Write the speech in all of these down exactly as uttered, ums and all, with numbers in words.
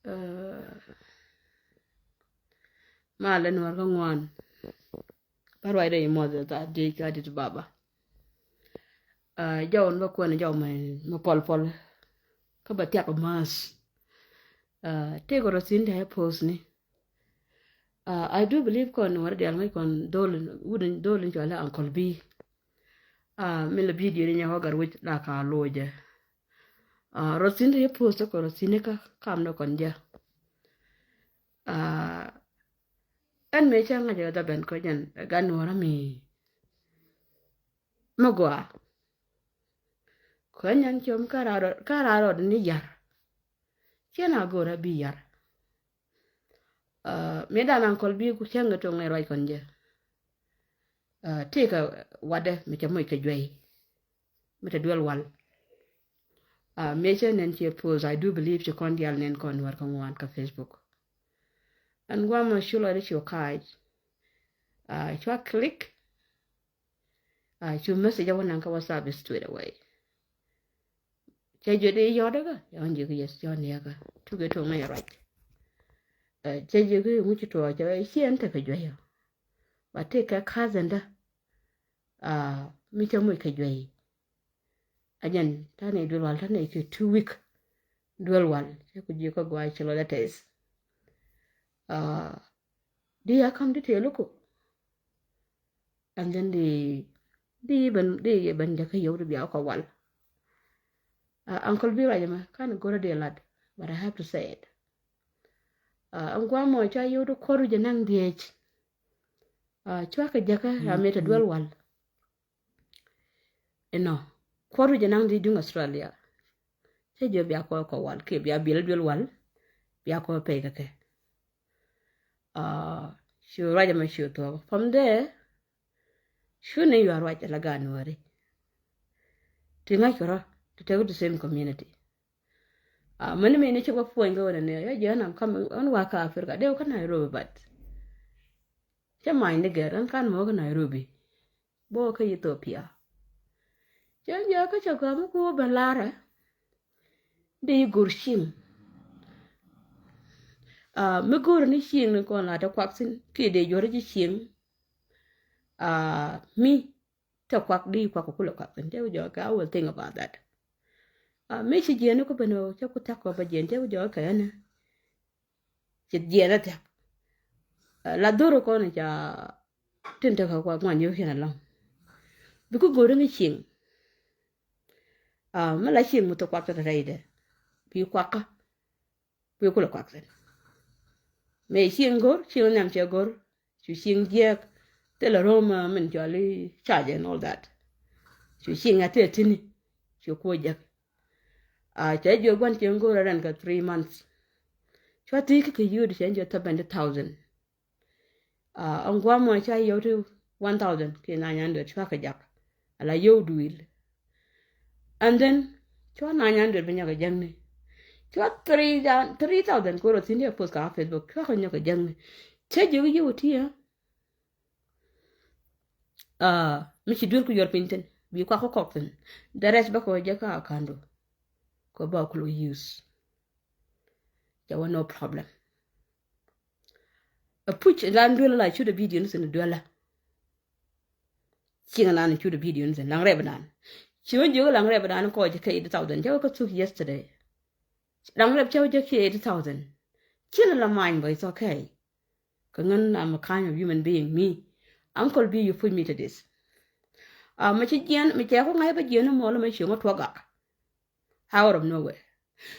Ɛ, malɛ Nuɔr kä ŋuan. Bä ruacdɛ i̱ muɔth ɛ thaar diec kä Addis Ababa. Ɛ, jɔwä ni bä kuɛn jɔw mɛ, mɛ pɔl pɔl. Kä bä thiak ma̱a̱th. Ɛ, tëëkɛ rɔ thi̱n dee post ni. Ɛ, I do believe kɔn Nuɔr diaal ŋäc kɔn dhol, wut in dhol in cɔal i̱ Uncle B. Ɛ, min la video ni nyɛ wä gat wec la ka lo̱cɛ. Ɛ, rɔ thi̱n dee post kɔ rɔ thi̱n kä kam dɔ kɔn jɛ. Ɛ, ɛn mëë cä ŋa̱c ɛ dhɔ ben kä jɛn ɛ gat Nuɔrä mi. Mi gɔaa. Kɔ nyɛn com kä raar rɔɔd, kä raar rɔɔd ni yar. Ciɛ na go̱o̱rä bi yar. Ɛ, mi dan Uncle B ku cäŋ kɛ toŋ nɛ ruac kɔn jɛ. Ɛ, tëëkɛ watdɛ mi cɛ moc kɛ juɛy. Mi te duel wal. Ɛ, mëë cä nɛn ciɛ post, I do believe ci kɔn diaal nɛn kɔn Nuɔr kä ŋuan kä Facebook. Ɛn guamɔ cu lɔcdä cu ka̱a̱c. Ɛ, cua click. Ɛ, cu message a wä naŋ kä WhatsApp straight away. Cɛ jiök i̱ yɔ̱ɔ̱dä kä, cɛ ɣän jiök i̱ yes, cɛ ɣän yɛ kä. Tukɛ tuɔɔk ŋäc ruac. Ɛ, cɛ jiök i̱ ŋuci tuɔɔk, cɛ ɣän ciɛ ɛn tekɛ juɛy ɔ. Ba tëëkɛ cousin dä. Ɛ, mi cä moc kɛ juɛy. Ɛ jɛn, ta̱nɛ duel wal, ta̱nɛ kɛ two week. Duel wal, cɛ ku jiök kä gua̱a̱c ci lɔcdä tɛth. Ɛ, di a kam di tëë luku. And then di, di ben, di ben jakä yio̱w di bia kɔ wal. Ɛ, Uncle B ruac ɛmɛ, kan go̱rä di lat, but I have to say it. Ɛ, ɛn guamɔ ca yio̱w di kuɔr jɛ naŋ diec. Ɛ, cua kɛ jakä, ɛ, mi te duel wal. Inɔ, kuɔr jɛ naŋ di duŋ Australia. Cä jiök bia kɔ kɔ wal, kiɛ bia biɛl duel wal, bia kɔ pɛy kɛ kɛ. Ɛ, cu ruac ɛmɛ cu thuɔk. From there, cu ni yua ruac ala gaat Nuɔri. Ti ŋa̱c kɛ rɔ, ti tek the same community. Ɛ, mɛn mi ni cik wä puɔ̱ny kɛ wä nɛ ni, yɔ jiɛ nam kam, ɣän wa kä Africa, dee wä kä Nairobi, but cä many ni gɛr, ɣän kan mɔ kä Nairobi. Bä wä kä Ethiopia. Cä jiɛ kä cɛ gɔaa mi ku wä ben larɛ. Di go̱r cieŋ. Ɛ, mi go̱r ni cieŋ ni kɔn la te kuak thi̱n, kiɛ dee juɔ̱r ji̱ cieŋ. Ɛ, mi te kuak di kuak kulɛ kuak thi̱n. Cä wä jɔɔk kɛ, I will think about that. Ɛ, mi ci jiɛn ni ku ben wä, cä ku thiak kɔ bä jiɛn, cä wä jɔɔk kɛ ɛnɛ. Ci jiɛn a thiak. Ɛ, la dhor kɔn ca tin tekɛ kuak ŋuan yio̱w cin alɔŋ. Bi ku go̱r ni cieŋ. Ɛ, mi la cieŋ mi thok kuak te rɛydɛ. Bi kuakä. Bi kulɛ kuak thi̱n. Mëë cieŋ go̱r, cieŋ nhiam cɛ go̱r. Cu cieŋ jiɛk. Thilɛ ro̱o̱m, ɛ, min cɔal i̱ charge and all that. Cu cieŋ a thilɛ thi̱ni. Cu kuɔ jiɛk. Ɛ, cɛ jiök gua̱n cieŋ go̱r a rɛn kɛ three months. Cua thi̱i̱k kɛ yio̱w di cɛ jiök seventy thousand. Ɛ, ɛn gua̱a̱th mɔ ca yio̱w ti one thousand kiɛ nine hundred cua kɛ jak. Ala yio̱w duëël. And then cua nine hundred bi nyɔk kɛ jäŋni. Cua three, three thousand kɛ rɔ thi̱n ti post kä Facebook cua kɛ nyɔk kɛ jäŋni. Cä jiök yio̱w ti ɛ, ɛ, mi ci duëël ku yuɔr piny thi̱n bi kuak kä kɔk thi̱n. The rest bä kɛ wä jɛ kä akandu. Kɛ ba ku lo use. Cɛ wä no problem. Ɛ puc ran duel la cut ɛ video ni thin duel la. Cieŋ nan cut ɛ video ni thin laŋ rɛp nan. Ci wä jiök laŋ rɛp nan kɔ jɛ kɛ eight thousand. Cɛ wä kä thuk yesterday. Laŋ rɛp cɛ wä jɛ kɛ eight thousand. Cin la many bä, it's okay. Kɛ ŋän, I'm a kind of human being, me. Uncle B, you put me to this. Ɛ, mɛ ci jiɛn, mɛ cɛ ku ŋa̱c bä jiɛn ni mɔl mɛ ci ŋä tuɔ gak. Out of nowhere.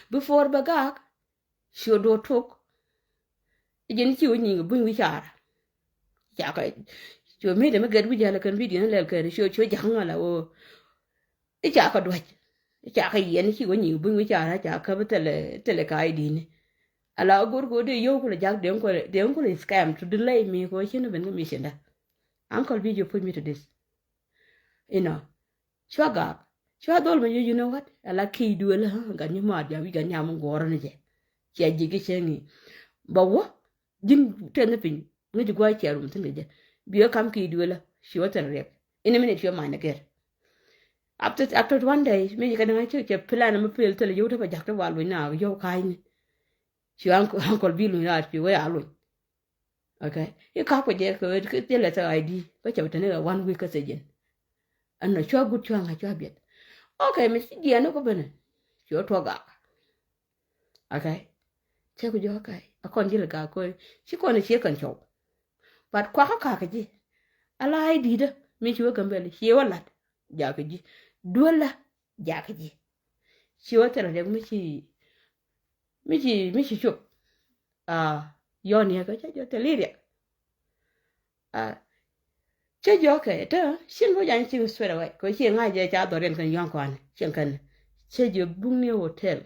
Before bɛ gak, ci wä duɔ tok. I̱ jiɛn ci wä nyiŋ buny wi̱c car. Ca kɛ, ci wä mi dee mi gɛt wi̱c jal kɛn video ni lɛl kɛn ci wä, ci wä ja̱k ŋä la wä. I̱ ca kɛ duac. I̱ ca kɛ yiɛn ci wä nyiŋ buny wi̱c car ca käp thilɛ, thilɛ ka i̱ di̱ni. Ala go̱r go̱r dee yio̱w kulɛ ja̱k dee ŋukulɛ, dee ŋukulɛ scam to delay me kɛ wä cin ben kä mission da. Uncle B, you put me to this. You know. Cua gak. Cua dhol mɛ, you, you know what? Ala ki̱i̱ duël, gat nyi maat ja wi̱c gat nyam guɔrä ni jɛ. Cia ji̱ ki cɛ ŋi̱i̱. Ba wä ji̱n tɛn ni piny. Ŋäc ji̱ gua̱a̱c cia rum thi̱n kɛ jɛ. Bi wä kam ki̱i̱ duël. Ci wä thil riɛk. In a minute, cua ma̱a̱ny ni gɛr. After, after one day, mi ji̱ kɛ ni ŋa̱c cɛ, cɛ plan mi pel thil yio̱w te ba jak te wal wi̱c na yio̱w ka̱a̱cni. Ci Uncle, Uncle Bill luny raar ci wee a luny. Okay. I̱ kak kɔ jɛ kɛ thilɛ thɛ I D bä cɛ bi te ni kɛ one week kä thɛ jɛn. Ɛn nɔ cua gut cua ŋa̱c cua biɛt. Okay, mi ci jiɛn ni kɔ benɛ. Ci wä tuɔ gak. Okay. Cɛ ku jɛ okay. A kɔn ji̱ lɛ gak kɔ ci kɔn ci kɛn cɔw. But kuakä kak kɛ ji̱. Ala I D dä mi ci wä Gambɛl ci wä lat. Jakä ji̱. Duel la jakä ji̱. Ci wä thilɛ riɛk mi ci mi ci mi ci cop. Ah, yɔn yɛ kɛ cɛ jɔ thilɛ riɛk. Ah, cɛ jɔ kɛ te cin bä jan cin straight away kɛ ci ŋa̱c jɛ ca dhɔriɛn kɛn yɔn kɔn cin kɛn cɛ jɔ buk ni hotel.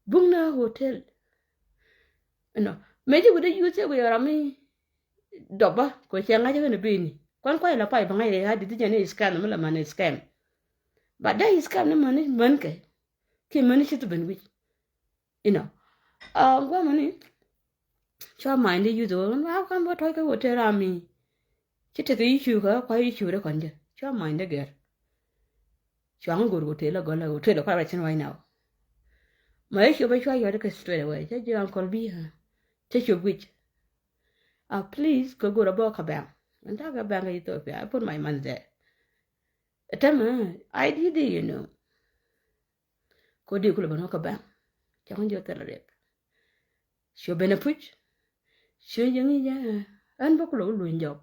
Buk ni hotel. Ɛnɔ mɛ ji̱ wi̱dɛ yuth cɛ wi̱ ram mi dɔba kɛ cɛ ŋa̱c kɛn bini kuan kuay la pay bä ŋa̱c rɛ ya di thi jɛ ni scam mi la man scam. But dee scam ni mani män kɛ ki mani ci thu ben wi̱c. Inɔ a guamani cua many di yuth ɣän wa kan bä tɔc kɛ hotel ram mi ci tekɛ issue kɛ kua issue dee kɔn jɛ cua many dee gɛr. Cuaŋ go̱r hotel a gɔl a hotel a kua rɛcin right now. Ma issue bä cua yɔt kɛ straight away cɛ ji̱ Uncle Bill. Cɛ cop wi̱c. Ah, please kɛ go̱r a bä kɛ bank. Ɛn ta kɛ bank kɛ Ethiopia I put my money there. Ɛtɛmɛ I D di you know. Kodi kulɛ bä nɔ kä bank. Cɛ kɔn jiɔ thilɛ riɛk. Cio ben a puc. Cio jɛ ŋi̱ jɛ ɛn bä kulɛ wä luny jɔk.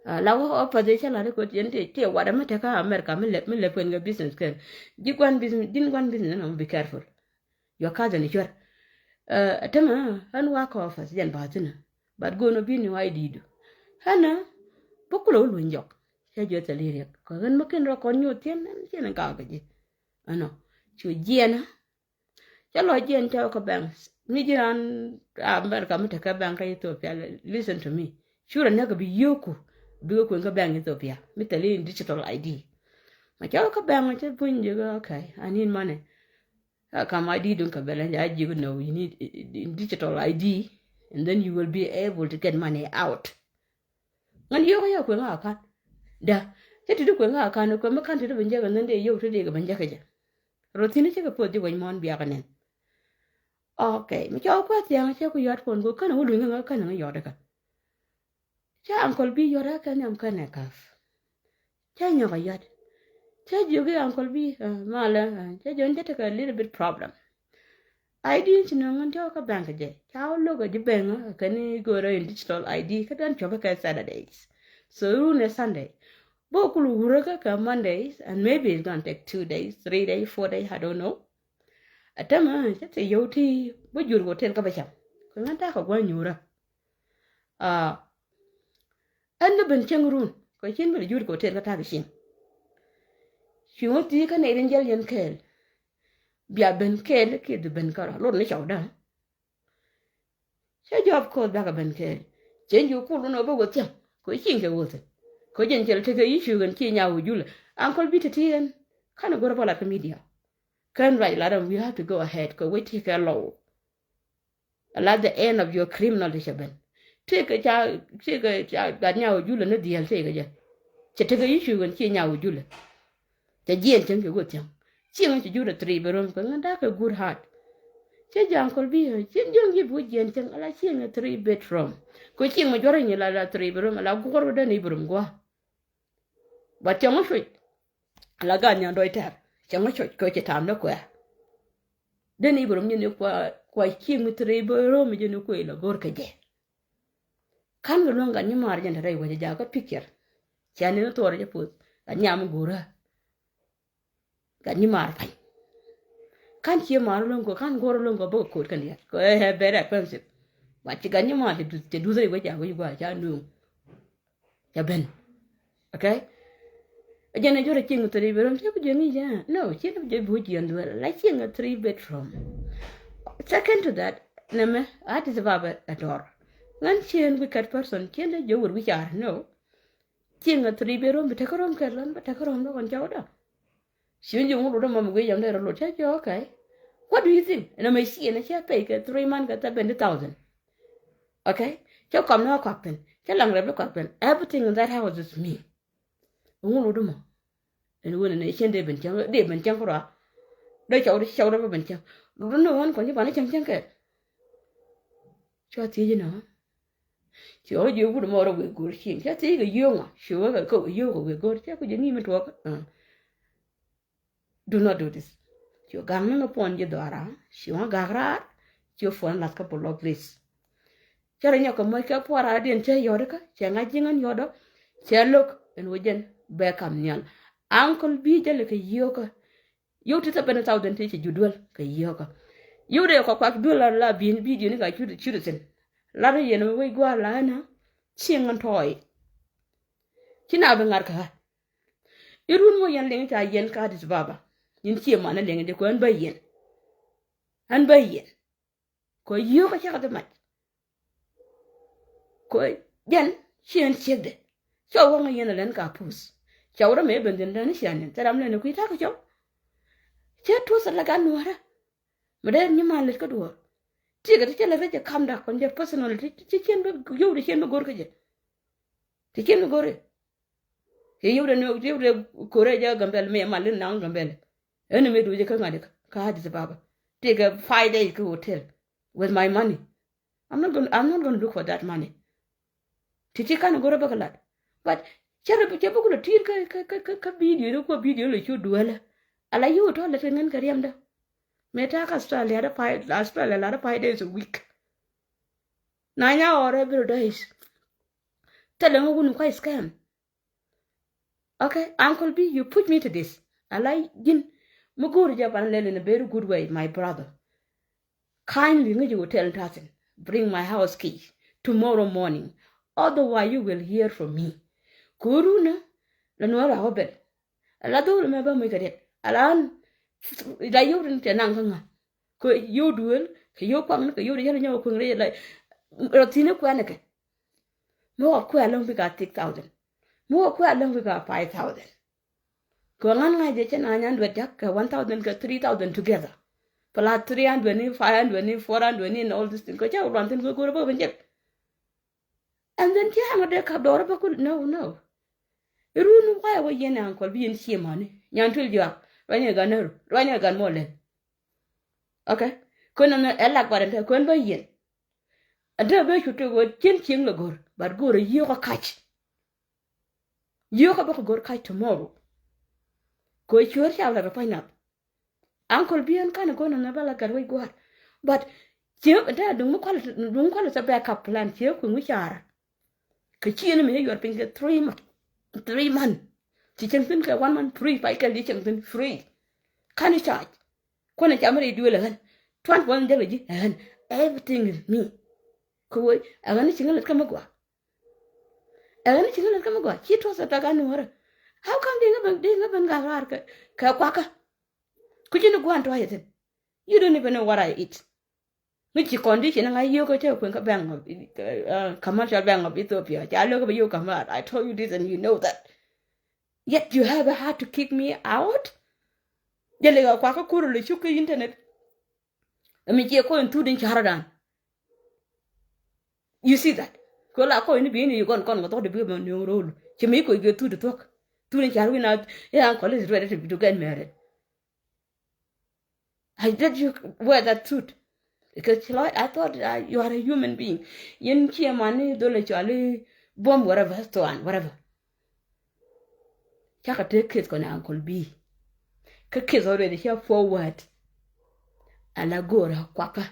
Ah, la wä office cɛ la ri kɔ tiɛn ti ti wat mi tɛkä America mi lɛp mi lɛp kɛn kɛ business kɛn. Ji̱ guan business ji̱n guan business ɛn ɔmɔ be careful. Your cousin i̱ cuɛr. Ɛtɛmɛ ɛn wa kɛ office jɛn ba thinɛ. But go̱o̱n ɔ bi ni wa i̱ di̱i̱du. Ɛnɛ bä kulɛ wä luny jɔk. Cɛ jiɔ thil i̱ riɛk kɛ ɣän mä ken rɔ kɔn nyuɔth thiɛn ɛn ciɛn ɛn kakɛ ji̱. Ɛnɔ cu jiɛnä. Cä lɔ jiɛn cä wä kä bank mi ji̱ ran America mi te kä bank kä Ethiopia. Listen to me. Curɛ näk bi yio̱o̱ku bikɛ kueŋ kä bank Ethiopia mi thil in digital I D. Ma cä wä kä bank cä buny ji̱ kä okay, I need money. Kä kam I D duŋ kä bɛl ɛn ca ji̱ kä no, you need digital I D and then you will be able to get money out. Ŋän yio̱o̱k yɛ kueŋ a kan da cä ti di kueŋ a kan kueŋ mi kan ti di ben jɛ kɛ nän dee yio̱o̱k ti di kɛ ben jɛ kɛ jɛ. Rɔ thi̱n cä kɛ poth ji̱ wec muɔ̱ɔ̱n biakä nɛn. Okay, mi cɔk kuɛ thiaŋ cɛ ku yɔt puɔn go̱o̱k känɛ wä luny kä ŋä känɛ ŋä yɔt kä. Cä Uncle Bill yɔt a kɛn nhiam kɛnɛ ka̱p. Cä nyɔk a yɔt. Cä jiök i̱ Uncle Bill, ah, malɛ, ah, cä jiök ni cä tekɛ a little bit problem. I D ci nöŋ ɣän cä wä kä bank jɛ. Ca wä lo̱k a ji̱ bank, ah, kɛn i̱ go̱o̱rä in digital I D kä dan cuɔpä kɛ Saturdays. So run ɛ Sunday. Bä kul wurä kä kɛ Mondays and maybe it's gonna take two days, three days, four days, I don't know. Ɛtɛmɛ cä thil yio̱w ti bä jur kɛ hotel kä bä cam. Kɛ ɣän ta̱a̱ kɛ gua̱n nyuurä. Ah, ɛn ni ben cieŋ run kɛ cin ben jur kɛ hotel kä ta̱a̱ kɛ cieŋ. Ci ɣän ti kä nɛy rin jɛl yɛn kɛɛl. Bia ben kɛɛl kiɛ dhi ben kärɔa lot ni cɔwdä. Cä jɔp koth bakɛ ben kɛɛl. Cieŋ ji̱ kul wun ɔ bä wä thiäŋ kɛ cieŋ kɛ wä thi̱n. Kɛ jɛn cɛl tekɛ issue ɣän ci nyaw wä julɛ. Uncle Bill te ti ɣän. Kanɛ go̱rä bä lat kä media. Kɛn ruac lat ɣän we have to go ahead kɛ wec tekɛ lɔw. Ala the end of your criminal ti cɛ ben. Tëëkɛ ca tëëkɛ ca gat nyaw julɛ ni dhiɛl tëëkɛ jɛ. Cɛ tekɛ issue ɣän ci nyaw julɛ. Cɛ jiɛn cäŋ kɛ go̱ thiäŋ. Cieŋ ci jurɛ three bedroom kɛ ŋän dakɛ good heart. Cɛ ja̱ŋ kɔl bi cieŋ jiɛn ji̱ bi wä jiɛn cäŋ ala cieŋ a three bedroom. Kɛ cieŋ mɛ juɔrɛ nyi la la three bedroom ala guɔr wä däni bedroom gua̱. But cɛ ŋɔ cuc. Ala gat nyaw dɔc tɛr cɛ ŋɔ cuc kɛ cɛ tam ni kuɛ. Deni Ibrahim jɛ ni kua kua cieŋ mi three bedroom jɛ ni kua ila go̱r kɛ jɛ. Kan kɛ luäŋ gat nyimaar jɛn te rɛy wecɛ jakä picture. Cia ni ni thuɔɔr jɛ puth gat nyam go̱rä. Gat nyimaar pany. Kan cie maar luäŋ kɔ kan go̱r luäŋ kɔ bä kɛ ko̱o̱t kɛn yɛt kɛ ɛ very expensive. But ci gat nyimaar cɛ duth cɛ duth rɛy wecɛ jakä yugua̱a̱ ca nuŋ. Ca ben. Okay. Jɛn a jɔrɛ cieŋ three bedroom cɛ ku jɛ ŋi̱ jɛ. No, cieŋ jɛ bu jiɛn duel la cieŋ a three bedroom. Second to that, nɛmɛ a ti ti baba a dɔr. Ŋän cieŋ wicked person cieŋ dɛ jɛ wur wicar no. Cieŋ a three bedroom bi tekɛ rom kɛ lɔn bi tekɛ rom dɔkɔn cɛ wä dɔ. Ci wä ji̱ ŋut wä dä mɔm guic jam dee rɔ lot cä jɛ okay. What do you think? Ɛn ɛmɛ ci ɛn cä pay kɛ three month kɛ seventy thousand. Okay. Cä kɔm ni wä kɔak thi̱n cä laŋ rɛp ni kɔak thi̱n everything in that house is me. Ŋut wä dä mɔ. Ɛn wen ɛn cien dee ben cäŋ dee ben cäŋ kärɔa. Dee cɔw dee cɔw dee ben cäŋ. Lot ni wen kɔn ci ban ni cäŋ cäŋ kɛ. Cua thiec inɔ. Ci ɣä jiök wut mɔ rɔ wëë go̱r cieŋ. Cua thiec kɛ yio̱o̱ŋa. Ci ɣä kɛ kɛ wëë yio̱o̱k kɛ wëë go̱r. Cua ku jɛ ŋi̱i̱m in tuɔɔk. Do not do this. Ci ɣä gaŋ ni ŋä puɔn ji̱ dhɔaara. Ci ɣä gak raar. Ci ɣä puɔn lath kä block list. Cɛ rɔ nyɔk kɛ moc kɛ puɔr a diɛn cɛ yɔt kä cɛ ŋa̱c ji̱ ŋän yɔt ɔ. Cɛ lo̱k ɛn wä jɛn bɛ kam nhial. Uncle B jälɛ kɛ yio̱o̱kä. Yio̱w ti seven thousand ti cɛ jut duel kɛ yio̱o̱kä. Yio̱w dee kɔ kuak duel la la bi̱i̱n bi̱i̱diö ni ka cut cut thi̱n. Lar yɛn mi wec gua̱a̱r la ɛn a cieŋ ŋän tɔɔy. Ci na bi ŋa̱r kä ɣä. Irun mɔ yɛn liŋ ca yɛn ka Addis Ababa. Yɛn cie man liŋ jɛ kɔ ɛn bä yɛn. Ɛn bä yɛn. Kɔ yio̱o̱k a cakɛ dhi mac. Kɔ jɛn ci ɛn ciekdɛ. Cɔ wäŋ a yɛn a lɛn ka puth. Cɔw rɔ mɛ ben dhin däni cian ni thɛram lɛn a kui̱ ta̱kä cɔw. Cɛ tuɔth a lɛ gan nuɔ̱ɔ̱rä. Mɛ dee nyi man lɛt kä duɔ̱ɔ̱r. Tiekɛ ti cɛ lɛ rɛc a kam dak kɔn jɛ personal ti ci cien bi yio̱w ti cien bi go̱r kä jɛ. Ti cien bi go̱r i̱. Ci yio̱w dee ni yio̱w dee ko̱r ɛ jɛ Gambɛl mi ɛ mal in naŋ Gambɛl. Ɛn mi duucɛ kä ŋa̱t kä Addis Ababa. Tiekɛ five days kä hotel with my money. I'm not gonna, I'm not gonna look for that money. Ti ti kan go̱rä bä kä lat. But cɛ rɛ cɛ bä kulɛ ti̱i̱t kä kä kä kä video ni kuɔ video lɛ cu duelä. Ala yio̱w tɔ̱ lɛ ti ŋän kɛ riɛmdä. Mɛ ta̱a̱ kä Australia rɛ five, Australia la rɛ five days a week. Na nya ɔɔrɛ every days. Thilɛ ŋä wun kua scam. Okay, Uncle B, you put me to this. Ala ji̱n mi go̱o̱r jɛ ban lɛl in a very good way, my brother. Kindly ŋäc hotel ta̱thin. Bring my house key tomorrow morning. Otherwise you will hear from me. Ko̱runä la nuɔ̱ɔ̱r a wä bɛl. Ala dho̱o̱l mɛ bä muc kɛ riɛt ala an la yio̱w tin tɛ naŋ kä ŋa̱. Kɛ yio̱w duel kɛ yio̱w kuaŋni kɛ yio̱w di yɛl nyɔk kueŋ rɛy la rɔ thi̱n kuɛn kɛ. Mi wä kuɛ alɔŋ bika six thousand. Mi wä kuɛ alɔŋ bika five thousand. Kɛ ŋa̱n ŋa̱c jɛ cɛ na nyan duet jak kɛ one thousand kɛ three thousand together. Plus three hundred ni, five hundred ni, four hundred ni, and all this thing. Kɛ cɛ wä luan thin kɛ go̱rä bä bä jek. And then cɛ ŋa dee kap dɔɔrä bä kul, no, no. Irun wayɛ wä yɛn Uncle B yɛn cie mani nyan tuil juak. Ruanyɛ gan nɛru ruanyɛ gan mɔ lɛn. Okay. Kön ɛn ɛ lak bat ɛn te kön bä yɛn. Ɛn te bä cu tek wä cien cieŋ lɛ go̱r bat go̱r ɛ yio̱k ɛ kac. Yio̱k ɛ bä kɛ go̱r kac tomorrow. Kö cuäär ca wä lɛ rɛ pa̱ny nath. Uncle B ɛn kanɛ go̱n ɛn ɛ bä la gat wec gua̱a̱r. But ciek ɛn te duŋ mi kualɛ, duŋ mi kualɛ sɛ backup plan ciek kui̱ ŋui̱ caarä. Kɛ ci ɛn mi cä yuɔr piny kɛ three month, three month. Ci cieŋ thi̱n kɛ one month free, pay kɛl ci cieŋ thi̱n free. Ka̱n i̱ charge. Kuɔnɛ cam rɛy duëël ɛ ɣän. Tuan puɔth in jäl kɛ ji̱ ɛ ɣän. Everything is me. Kɛ wee ɛ ɣän i̱ ci ŋä lät kä mi gɔaa. Ɛ ɣän i̱ ci ŋä lät kä mi gɔaa ci tuɔth ɛ tɔk a nuɔ̱ɔ̱rä. How come di ŋä ben, di ŋä ben gak raar kɛ, kɛ kuakä? Ku ci ni gua̱a̱n tua̱c ɛ thi̱n. You don't even know what I eat. Mi ci condition ŋa yio̱k kä cä kueŋ kä bank of, uh, commercial bank of Ethiopia. Ca lök bä yio̱k kamar. I told you this and you know that. Yet you have a heart to kick me out. Jɛ lek a kuakä kur lɛ cuk kä internet. Ɛmi ciɛ kɔn thut in ca̱r dan. You see that? Kö la kɔn ni bi ni yukɔn kɔn kɛ thok di bi mɛ ni rol. Ci mi kɔ yukɛ thut thuɔk. Thut in ca̱r wina. Yeah, uncle is ready to, to get married. I let you wear that suit. Because ci lɔc, I thought, uh, you are a human being. Yɛn ciɛ man ni dhol a cɔal i̱ buɔm whatever, thuan whatever. Cakɛ tek case kɔn Uncle B. Kä case already cɛ forward. Ala go̱o̱rä kuakä.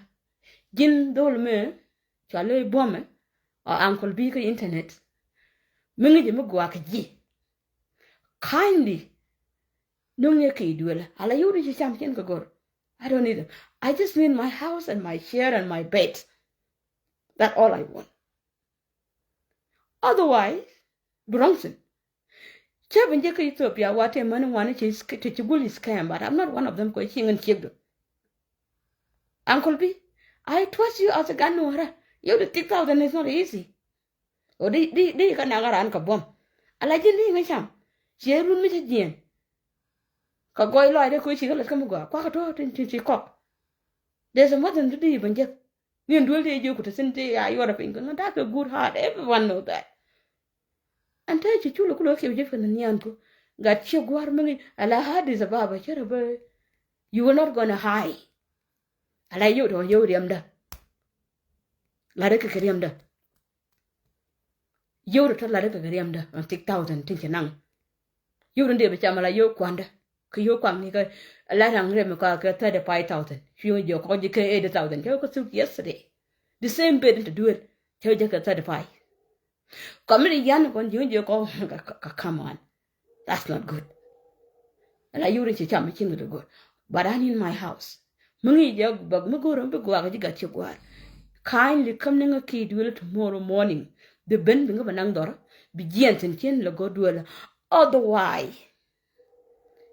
Ji̱n dhol mi cɔal i̱ buɔmɛ ɔ Uncle B kä internet. Mi ŋi̱ci mi guak ji̱. Kindly. No̱ŋ yɛ kɛ i̱ duëlä. Ala yio̱w di ci cam cin kɛ go̱r. I don't need them. I just need my house and my chair and my bed. That's all I want. Otherwise, bi rɔ̱ŋ thi̱n. Cä bi jek kä Ethiopia wa tëë mäni ŋuani ci, ci, ci gul scam, but I'm not one of them kɔ ci ŋän ciek du. Uncle B, I trust you as a gan nuɔrä. Yio̱w di six thousand is not easy. O di, di, di kä naŋ ran kä buɔ̱m. Ala ji̱n di ŋä cam. Ciɛ run mi cä jiɛn. Kä gɔy lɔcdɛ kö ci kä lät kä mi gɔaa. Kuakä tɔ̱ tin ci, ci kɔk. There's a more than di bä jek. Ni duel ti jiök ku te thin ti a yuɔrɛ piny kä ŋä dak kɛ good heart. Everyone know that. Ɛn te ci cul kulɛ kiɛw jek kɛ ni nian ku. Gat ci gua̱r mi ŋi̱ ala Addis Ababa cɛ rɛ bä. You will not gonna high. Ala yio̱w tɔ yio̱w riɛmdä. Latdä kɛ kɛ riɛmdä. Yio̱w rɔ tɔ latdä kɛ kɛ riɛmdä ɔn six thousand tin ci naŋ. Yio̱w rɔ dee bi cam ala yio̱w kuandä. Kɛ yio̱w kuaŋ ni kä lat aŋ riɛm kɔ kɛ thirty five thousand. Ci yio̱w jiɛ kɔ ji̱ kɛ eighty thousand. Cɛ wä kä thuk yesterday. The same bed in te duel. Cɛ wä jiɛ kɛ thirty five. Kɔmit i̱ yan kɔn ji̱ ji̱ kɔ ka, ka, ka, come on. That's not good. Ala yuri ci cam mi cin kɛ good. But I need my house. Mi ŋi̱i̱c jɛ bak mi go̱o̱r mi bi guak ji̱ gat ci gua̱a̱r. Kindly come ni ŋä ki̱i̱ duël tomorrow morning. Bi ben bi ŋä bɛ naŋ dhɔr bi jiɛn thi̱n cin lɛ go̱o̱r duël. Otherwise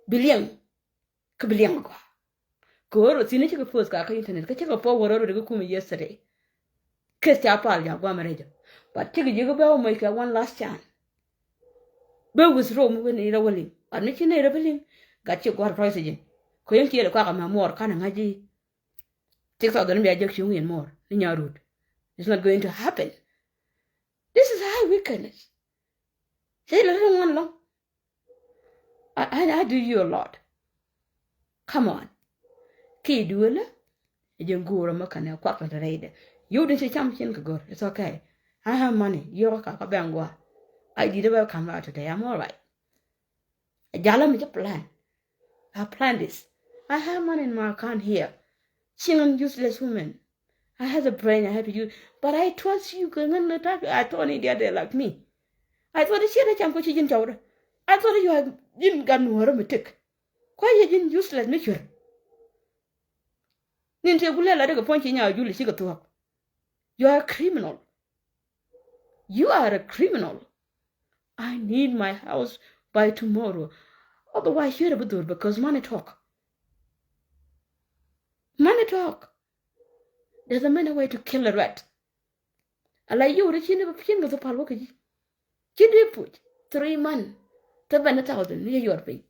bi liɛŋ. Kä bi liɛŋ gɔaa. Kɛ ɣöö rɔ thi̱n cikɛ post ka kä internet kä cikɛ forward rɔ ri kä kum yesterday. Case ca pal ja guam rɛjɔ. But cikɛ ji̱ kä bɛ wä moc kɛ one last chance. Bɛ withdraw mi wen ni rɛ wä liŋ. But mi ci ni rɛ bä liŋ. Gat ci guar price ji̱. Kɛ yɛn kiɛl kɔakɛ mɛ muɔr kanɛ ŋa̱c ji̱. Six thousand mi a jek cuŋ yɛn muɔr ni nya rut. It's not going to happen. This is high wickedness. Cɛ lɛ ri ŋuan lɔŋ. I, I, I do you a lot. Come on. Ki̱i̱ duëlä. Ɛ jɛ guurä mä kɛnɛ kuak kɛ te rɛydɛ. Yio̱w din ci cam cin kɛ go̱r. It's okay. I have money. Yio̱w kä ka bɛn gua̱a̱. I did a bɛ come out today. I'm all right. Ɛ jalä mi ci plan. I plan this. I have money in my account here. Cin an useless woman. I have the brain, I have to use. But I trust you kɛ ŋän ni tak. I thought ni diat dee like me. I thought ni ciɛ dee cam kɔ ci ji̱n cɔwdä. I thought you are ji̱n gat nuɔ̱ɔ̱rä mi tëk. Kuay yɛ ji̱n useless mi cuer. Nin tëë ku lɛl a dee kɛ puɔ̱ny ci nyaa jul ci kɛ thuɔ̱k. You are a criminal. You are a criminal. I need my house by tomorrow. Otherwise, here we do because money talk. Money talk. There's a many way to kill a rat. Ala yio̱w ri cin bä cin kɛ thupal wä kɛ ji̱. Ci dee puc three month. Seven thousand ni yuɔr piny.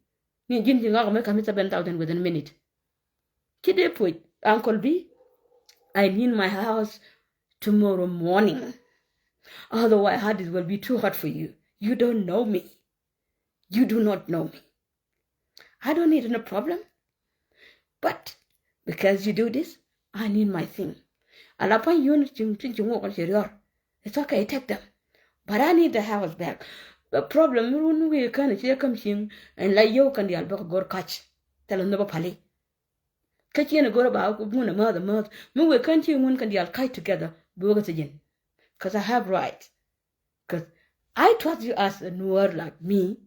Ni ji̱n ji̱ ŋak mɛ kami seven thousand within a minute. Ci dee puc, Uncle B, I need my house tomorrow morning. Otherwise, hard it will be too hard for you. You don't know me. You do not know me. I don't need any problem. But because you do this, I need my thing. Ala pan yun cin cin cin wok cin rior. It's okay, take them. But I need the house back. The problem mi run wi kan ci kam cin and la yio̱w kan dial bak gor kach. Tell them never pali. Kä ciɛn a go̱r a ba ŋun a mäth a mäth mi wëë kän ci ŋun kɛn diaal ka̱c together bi wä kä thi̱ji̱n. Cause I have right. Cause I trust you as a Nuer like me.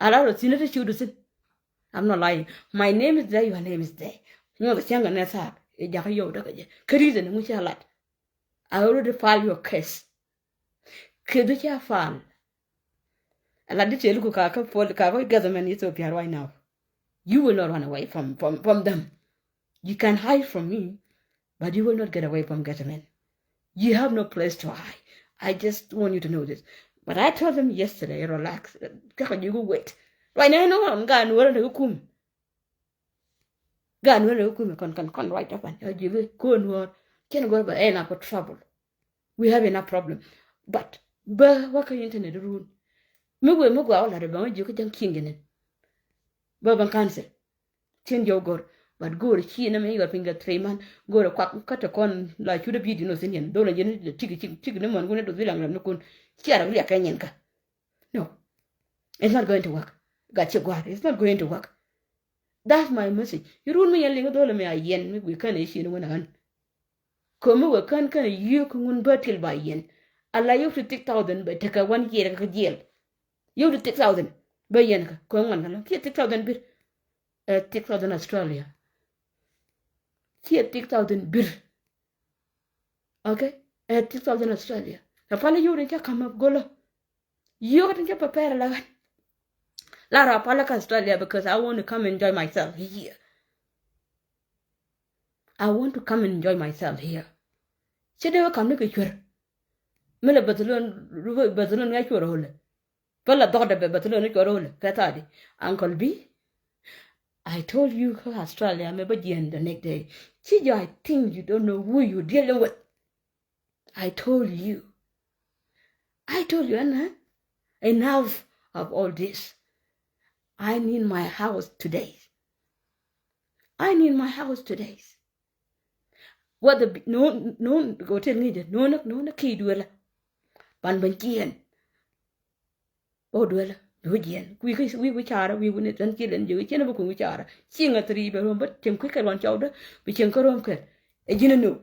A la rɔ thi̱n a te ciw du thi̱n. I'm not lying. My name is there, your name is there. Nyuɔth a cäŋ kɛ nɛ thaak i̱ jakä yio̱w däkä jɛ kä reason in ŋu ci a lat. I already file your case. Kɛ du ca file. A la detail ku ka kä pol ka kä government Ethiopia right now. You will not run away from, from, from them. You can hide from me, but you will not get away from government. You have no place to hide. I just want you to know this. But I told them yesterday, relax. Kaka you go wait. Right now, no, I'm going to work. Gan wä lɛ wä kumi kɔn kɔn kɔn ruac tɔ pan ɛ ji̱ bi ko̱n wä cɛn gɔr bɛ ɛn a kɔ trouble. We have enough problem. But bä wä kä internet run mi wee mi gɔaa wä lat bɛ wä ji̱ kä ja̱ŋ kiɛn jɛ nɛn. Bä bä cancel. Cien jɔw gɔr. But gɔr ci nɛ mi yɔr piny kɛ three month gɔr kuak kä te kɔn la cut a bi di nɔ thin yɛn dol a jɛn ti ki ti ki ni mɔn kun ni dol bi la ŋɛm ni kun. Ci a rɛ bi liak kɛ nyɛn kä. No. It's not going to work. Gat ci gua̱r. It's not going to work. That's my message. Irun mi yɛn liŋ dhol mi a yɛn mi gui kän i̱ cin wän a ɣän. Komi wä kän kän yuk ŋun bä til ba yɛn. Ala yuk ti six thousand bä tekɛ one year kä jiɛl. Yuk ti six thousand bä yɛn kä komi ŋuan kä lä kiɛ six thousand bir. Ɛ six thousand Australia. Kiɛ six thousand bir. Okay. Ɛ six thousand Australia. Ɛ pali yuk ni ca kam up golo. Yio̱k tin cä prepare la ɣän. La rɔ pal kä Australia because I want to come enjoy myself here. I want to come and enjoy myself here. Cä dee wä kam ni kɛ cuer. Mi lɛ Barcelona, Barcelona ŋɛ cuer ɣöö lɛ. Pä la dhɔkdɛ bɛ Barcelona cuer ɣöö lɛ kɛ thaadi. Uncle B, I told you kä Australia mi bä jiɛn the next day. Ci jɔ, I think you don't know who you dealing with. I told you. I told you, Anna, enough of all this. I need my house today. I need my house today. Whether bi, no̱o̱ŋ, no̱o̱ŋ hotel ŋi̱i̱cä, no̱o̱ŋ, no̱o̱ŋ ki̱i̱ duëlä. Ban ben ciɛɛn. Ɣöö duëlä bi wä jiɛɛn. Wi̱i̱ kä, wi̱i̱ wi̱i̱ carä, wi̱i̱ wi̱i̱ ni thän ciël ɛn jiök, ciɛn bä kuŋ wi̱i̱ carä. Cieŋ a thiri bɛ ruɔ̱m bä cieŋ kui̱ kɛ luɔn cɔwdä, bi cieŋ kä ruɔ̱m kɛl. Ɛ ji̱n ɛ no̱o̱ŋ.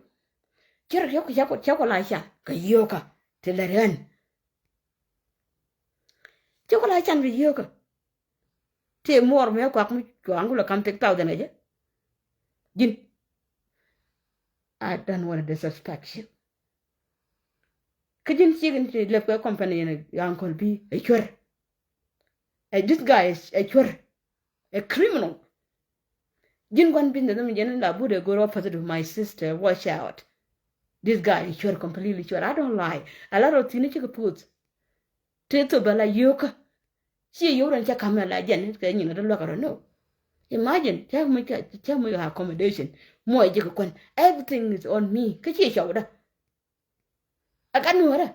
Cä rɔ, cä kɔ, cä kɔ la can kɛ yio̱o̱kä ti lät ɣän. Cä kɔ la can kɛ yio̱o̱kä. Tëë muɔɔr mëë kuak mi cuaŋ kulɛ kam thick thousand kɛ jɛ. Ji̱n. I don't want to disrespect you. Kä ji̱n ciek in ci lɛp kɛ company in Uncle B ɛ cuer. Ɛ, this guy ɛ cuer. Ɛ criminal. Ji̱n gua̱n business mi jɛn in la but ɛ go̱r opposite of my sister. Watch out. This guy ɛ cuer, completely cuer. I don't lie. A lot of things cikɛ post. Tëë thop bɛ la yio̱o̱kä. Ci yio̱o̱k rɛn cä ka̱m ɛ la jɛn kɛ nyin kɛ dee luäk rɔ no. Imagine, cä mi, cä mi accommodation. Muɔc jɛ kɛ kuän. Everything is on me. Kä ci cɔwdä. A gat nuɔrä.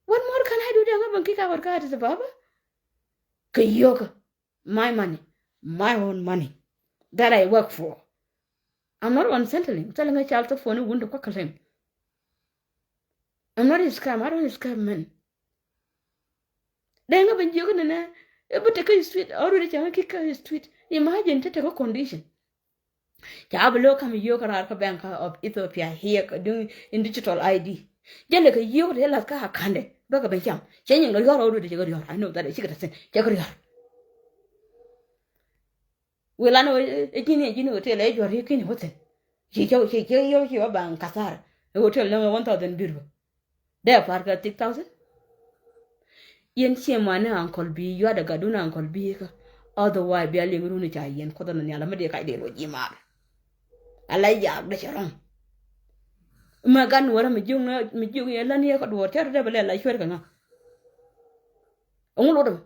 What more can I do? Dee ŋä bäŋ kick out kä Addis Ababa. Kɛ yio̱o̱kä. My money, my own money that I work for. I'm not on Centrelink. Thilɛ ŋä cal thop phone wun ti kuak kɛ lɛm. I'm not a scam. I don't scam men. Dee ŋä ben jiök ni nɛ. Ɛ bä tekä street. Already cɛ ŋä kick kä street. Imagine te tekä condition. Ca bi lo̱o̱ kam yio̱o̱k raar kä Bank of Ethiopia here kɛ duŋ in digital I D. Jälɛ kɛ yio̱o̱k ti lath kä akandɛ bä kɛ ben cam. Cɛ nyin kɛ riɔ̱r already, cɛ kɛ riɔ̱r. I know that. Cikɛ te thin cɛ kɛ riɔ̱r. Wilan ɛ ji̱n ɛ ji̱n hotel ɛ juɔ̱r yio̱o̱k ki̱n wä thin. Ci cɛ, ci cɛ yio̱o̱k ci wä baŋ kathar. Ɛ hotel lɛ ŋɛ one thousand bir bä. Dee a par kɛ thick thousand. Yɛn ciɛ mani Uncle B, yuat a gatdun Uncle B kä. Otherwise bia liŋ run ca yɛn Kuoth ni nhial mi dee kac dee luɔc ji̱ maar. A la yak dee cɛ rɔ̱ŋ. Mɛ gat nuɔrä mi jiök, mi jiök yɛn län yɛ kä duɔɔr cä rɔ dee bɛ lɛ la cuer kɛ ŋa. Ɛŋu luɔt ɛmɛ.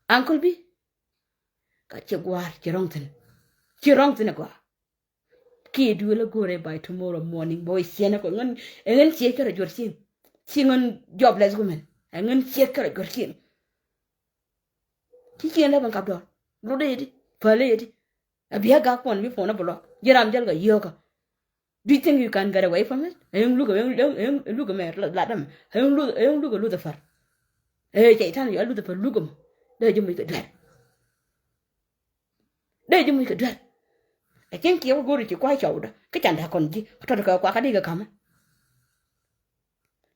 Uncle B. Ka ci gua̱a̱r ci rɔ̱ŋ thi̱n. Ci rɔ̱ŋ thi̱n ɛ gɔaa. Kiɛ duël a go̱o̱rɛ by tomorrow morning bä wä ciɛn ɛ kɔ ŋän, ɛ ŋän ciek kärɛ juɔ̱r cieŋ. Ci ŋän jobless women. Ɛ ŋän ciek kärɛ juɔ̱r cieŋ. Ci ciɛn lɛ ben kap dɔɔr. Lotdɛ yɛ di. Päl yɛ di. A bia gak kuɔn bi puɔn a block. Ji̱ ram jäl kɛ yio̱o̱kä. Do you think you can get away from it? Ɛn luk, ɛn luk mɛ lat däm. Ɛn luk, ɛn luk Lucifer. Ɛ cɛy-tan yɔ Lucifer luk mɔ. Dee ji̱ muc kɛ duer. Dee ji̱ muc kɛ duer. Ɛ cieŋ kiɛ wä go̱o̱ri ci kua̱c cɔwdä kä can da̱k kɔn ji̱ tɔt kɛ kuakä di kɛ ka̱mä.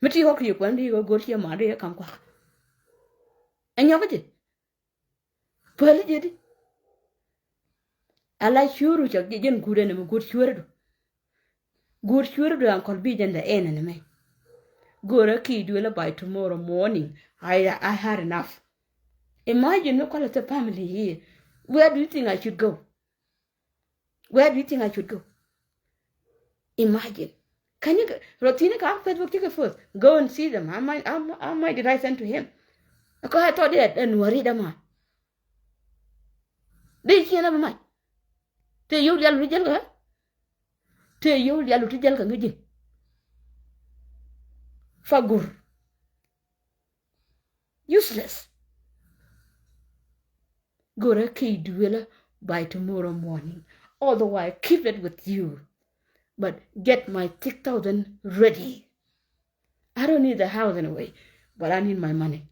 Mi ti ɣɔk kiɛ kuɛn di kɛ go̱o̱r ciɛ ma di kɛ ka̱m kuakä. Ɛ nyɔk ji̱. Päli jɛ di. Ala cuuru cak jɛ jɛn guut ɛn ɛmɛ guut cueeridu. Guut cueeridu Uncle B jɛn the end ɛn ɛmɛ. Go̱o̱rä kiɛ duëlä by tomorrow morning. I, I had enough. Imagine mi kɔlɛ the family here. Where do you think I should go? Where do you think I should go? Imagine. Can you, rɔ thi̱n kä Facebook cikɛ post. Go and see them. How much, how, how much did I send to him? Kɔ I thought that ɛn wä ri däma. Dee ciɛn a bä mac. Tëë yio̱w lial wut ti jäl kä. Tëë yio̱w lial wut ti jäl kä ŋäc ji̱n. Fa gur. Useless. Go̱rä key duëlä by tomorrow morning. Otherwise, keep it with you. But get my six thousand ready. I don't need the house anyway, but I need my money.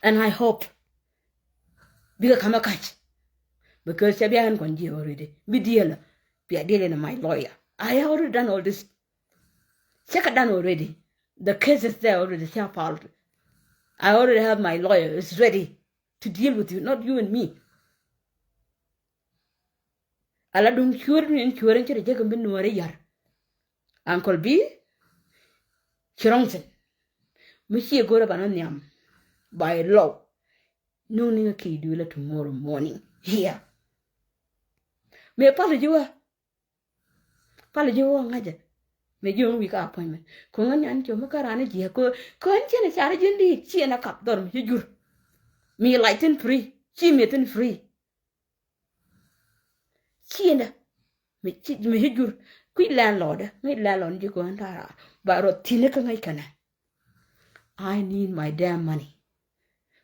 And I hope bikɛ ka̱m ɛ ka̱c. Because cɛ bia ɣän kɔn jiɛ already. Bi deal, bia deal in my lawyer. I already done all this. Cɛ kɛ done already. The case is there already. Cɛ filed. I already have my lawyer. It's ready to deal with you, not you and me. Ala duŋ cuäär ni cuäär in cɛ rɛ jek in bi nuɔɔr i̱ yar. Uncle B, ci rɔŋ thi̱n. Mi ciɛ go̱rɛ banɔ nhiam. By law. Nuŋ ni ŋä key duëlä tomorrow morning. Here. Mëë pal ji̱ wä. Pal ji̱ wä ŋa̱cä. Mëë ji̱ wä wi̱i̱ kä appointment. Ko̱ ŋän nyan cio̱ mi kä raan ji̱ ko. Ko̱ ɛn ciɛn a car ji̱n di ciɛn a kap dhɔr mi ci jur. Mi lac thi̱n free. Ci mi thi̱n free. Ciendä mi ci, mi ci jur. Kui̱ landlord, ŋäc landlord ji̱ kɔn tara. Ba rɔ thi̱n kä ŋäc kɛnɛ. I need my damn money.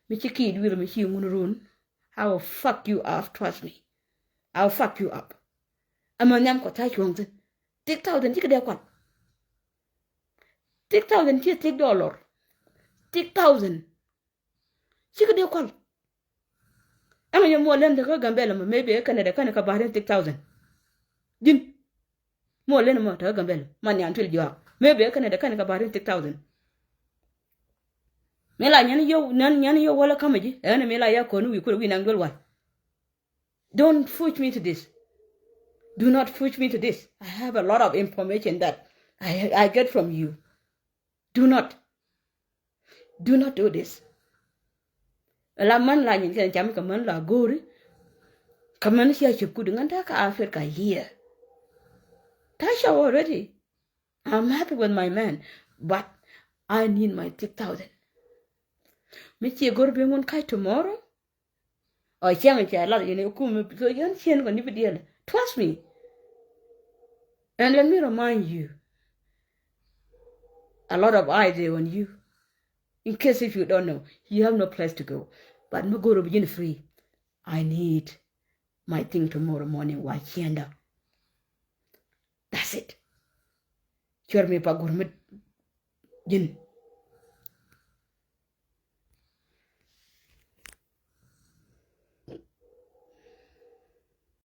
Mi ci ki̱i̱t wir mi ci ŋun run. I will fuck you up, trust me. I will fuck you up. Ɛmɛ nhiam kɔ tha̱a̱ cuɔ̱ŋ thi̱n. Thick thousand cikɛ dee kual. Thick thousand ciɛ thick dollar. Thick thousand cikɛ dee kual. Ɛmɛ yɛ muɔ lɛn te kä Gambɛl ɛmɔ, maybe ɛ Canada kɛnɛ kɛ bahari thick thousand. Ji̱n. Muɔ lɛn ɛmɔ te kä Gambɛl, man yan tuil juak. Maybe ɛ Canada kɛnɛ kɛ bahari thick thousand. Mi la nyɛn yɛ, nyɛn, nyɛn yɛ wäl ɛ ka̱mɛ ji̱, ɛn mi la ya kɔn wi̱i̱ kulɛ wi̱i̱ naŋ duel wal. Don't push me to this. Do not push me to this. I have a lot of information that I, I get from you. Do not. Do not do this. La man la nyin kɛn cam kɛ man la go̱o̱ri. Kɛ man cia cip kudi ŋän ta̱a̱ kä Africa here. Ta̱a̱ cɔw already. I'm happy with my man. But I need my six thousand. Mi cie go̱r bi ŋun kac tomorrow. Ɔ cäŋ cɛ lat yɛn ikum mi so yɛn cien kɔn ni bi diɛl. Trust me. And let me remind you, a lot of eyes are on you. In case if you don't know, you have no place to go. But mi go̱r bi ji̱n free. I need my thing tomorrow morning wa ciɛndä. That's it. Cuɛr mi pa go̱r mi ji̱n.